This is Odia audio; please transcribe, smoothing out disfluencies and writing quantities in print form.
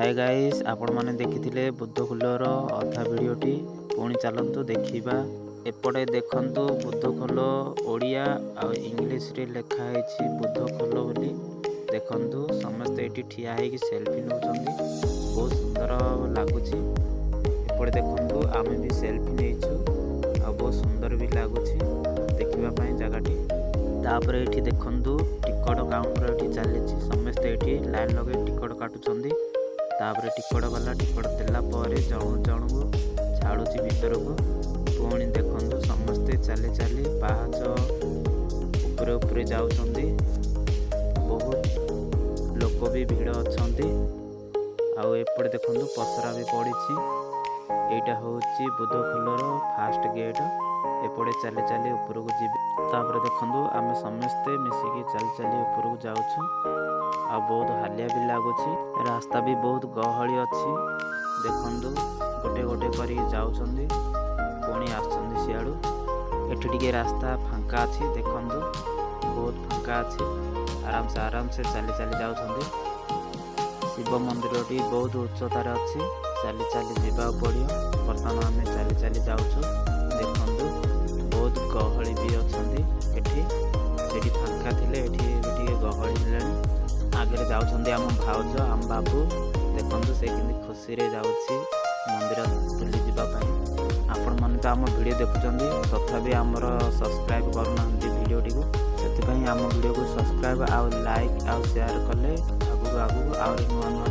ହାଏ ଗାଇସ୍, ଆପଣମାନେ ଦେଖିଥିଲେ ବୁଦ୍ଧଖୋଲର ଅଧା ଭିଡ଼ିଓଟି। ପୁଣି ଚାଲନ୍ତୁ ଦେଖିବା। ଏପଟେ ଦେଖନ୍ତୁ, ବୁଦ୍ଧଖୋଲ ଓଡ଼ିଆ ଆଉ ଇଂଲିଶରେ ଲେଖା ହେଇଛି ବୁଦ୍ଧଖୋଲ ବୋଲି। ଦେଖନ୍ତୁ, ସମସ୍ତେ ଏଇଠି ଠିଆ ହେଇକି ସେଲଫି ନେଉଛନ୍ତି, ବହୁତ ସୁନ୍ଦର ଲାଗୁଛି। ଏପଟେ ଦେଖନ୍ତୁ, ଆମେ ବି ସେଲଫି ନେଇଛୁ ଆଉ ବହୁତ ସୁନ୍ଦର ବି ଲାଗୁଛି ଦେଖିବା ପାଇଁ ଜାଗାଟି। ତାପରେ ଏଇଠି ଦେଖନ୍ତୁ, ଟିକଟ କାଉଣ୍ଟର ଏଠି ଚାଲିଛି। ସମସ୍ତେ ଏଠି ଲାଇନ୍ ଲଗେଇ ଟିକଟ କାଟୁଛନ୍ତି। ତାପରେ ଟିକଟ ବାଲା ଟିକଟ ଦେଲା ପରେ ଜଣୁ ଜଣକୁ ଛାଡ଼ୁଛି ଭିତରକୁ। ପୁଣି ଦେଖନ୍ତୁ, ସମସ୍ତେ ଚାଲି ଚାଲି ପାହାଚ ଉପରେ ଉପରେ ଯାଉଛନ୍ତି। ବହୁତ ଲୋକ ବି ଭିଡ଼ ଅଛନ୍ତି। ଆଉ ଏପଟେ ଦେଖନ୍ତୁ, ପସରା ବି ପଡ଼ିଛି। ଏଇଟା ହେଉଛି ବୁଦ୍ଧଖୋଲର ଫାଷ୍ଟ ଗେଟ୍। ଏପଟେ ଚାଲି ଚାଲି ଉପରକୁ ଯିବେ। ତାପରେ ଦେଖନ୍ତୁ, ଆମେ ସମସ୍ତେ ମିଶିକି ଚାଲି ଚାଲି ଉପରକୁ ଯାଉଛୁ ଆଉ ବହୁତ ହାଲିଆ ବି ଲାଗୁଛି। ରାସ୍ତା ବି ବହୁତ ଗହଳି ଅଛି। ଦେଖନ୍ତୁ, ଗୋଟେ ଗୋଟେ କରିକି ଯାଉଛନ୍ତି, ପୁଣି ଆସୁଛନ୍ତି ସିଆଡ଼ୁ। ଏଠି ଟିକେ ରାସ୍ତା ଫାଙ୍କା ଅଛି। ଦେଖନ୍ତୁ, ବହୁତ ଫାଙ୍କା ଅଛି। ଆରାମସେ ଆରାମସେ ଚାଲି ଚାଲି ଯାଉଛନ୍ତି। ଶିବ ମନ୍ଦିରଟି ବହୁତ ଉଚ୍ଚତାରେ ଅଛି, ଚାଲି ଚାଲି ଯିବାକୁ ପଡ଼ିବ। ବର୍ତ୍ତମାନ ଆମେ ଚାଲି ଚାଲି ଯାଉଛୁ। ଦେଖନ୍ତୁ, ବହୁତ ଗହଳି ବି ଅଛନ୍ତି ଏଠି। ସେଠି ଫାଙ୍କା ଥିଲେ, ଏଠି ଏବେ ଟିକେ ଗହଳି ହେଲାଣି। ଆଗରେ ଯାଉଛନ୍ତି ଆମ ଭାଉଜ, ଆମ ବାବୁ। ଦେଖନ୍ତୁ, ସେ କେମିତି ଖୁସିରେ ଯାଉଛି ମନ୍ଦିର ବୁଲି ଯିବା ପାଇଁ। ଆପଣମାନେ ତ ଆମ ଭିଡ଼ିଓ ଦେଖୁଛନ୍ତି, ତଥାପି ଆମର ସବସ୍କ୍ରାଇବ୍ କରୁନାହାନ୍ତି ଭିଡ଼ିଓଟିକୁ। ସେଥିପାଇଁ ଆମ ଭିଡ଼ିଓକୁ ସବସ୍କ୍ରାଇବ୍ ଆଉ ଲାଇକ୍ ଆଉ ସେୟାର କଲେ ଆଗକୁ ଆଗକୁ ଆହୁରି ନୂଆ ନୂଆ